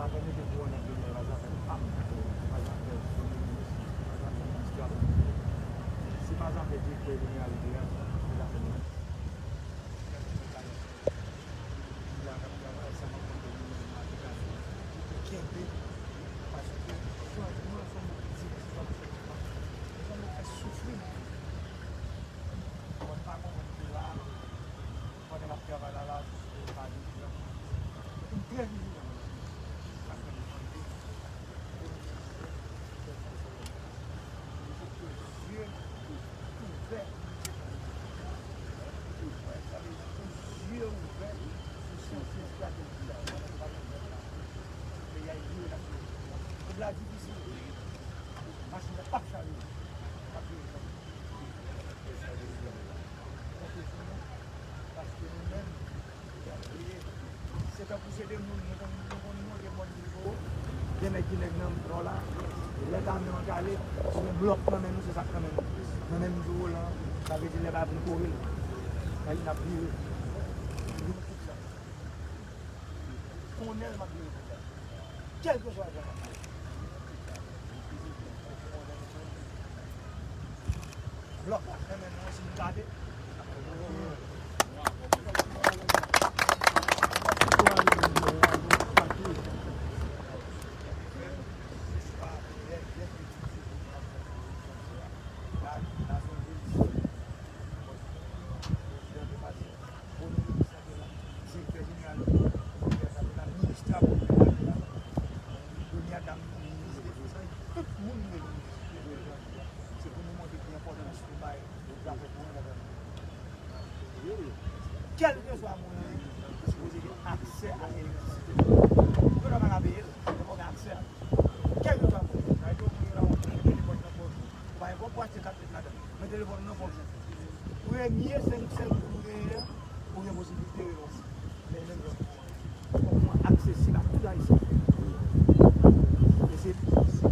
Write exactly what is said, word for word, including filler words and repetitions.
Zafè mete kouwòn nan peyi a, pa zafè pa m, pa zafè premye minis, pa zafè minis travay piblik. Se pa zafè direktè jeneral li ye a, se zafè nou. Moun la k ap travay ansanm ak moun nan, moun nan k ap travay, pou kenbe, paske chanjman se yon mobilize, se yon mobilize, se yon fè soufri. Mwen pa konprann peyi la. Pandan n ap travay la, la, jis pou nou pa vijilan. Pou n trè vijilan. Paske nou tande, pou nou vijilan, pou nou vijilan. Pou zye ouvè. Sa vle di pou zye ouvè sou chanje estrateji a. Peyi a vire nan peyi. Kounye a difisil. Machin nan p ap chaje. P ap vire konsa. Konte sou nou, paske nou menm, se tankou se de moun, nou konn, nou konn monte mòn nivo, gen nèg ki nèg nan nò la, lè dam yo an kale, si gen blòk nan men nou, se sa k nan men nou. Nan men m di w lan, sa vle di lè ba vin kore l. Sa vle di n ap vire. Vire tout sa. Tonnè m ap vire tout sa. Kèlkeswa jan n ap fè. Blòk la fèmen non si nou gade. Direktè jeneral, minis travay piblik la, premyè dam, minis defans, tout moun vle minis. Se pou nou montre ki enpòtans nou bay zafè kouran nan peyi. Kèlkeswa moun li ye, li sipoze gen aksè a elektrisite. Yo nan pa ka peye l, men fò gen aksè a li. Kèlkeswa moun li ye, sa vle di yon moun yo la, ou mete telefòn nan pòch ou, ou pa gen pwoblèm pou achte kat vèt ladan l, men telefòn nan pòch ou. Premye senk sèl goud ou genyen an, ou gen posiblite revanse. Men menm jan pou mwen, fòk mwen aksesib ak tout Ayisyen. E se, se,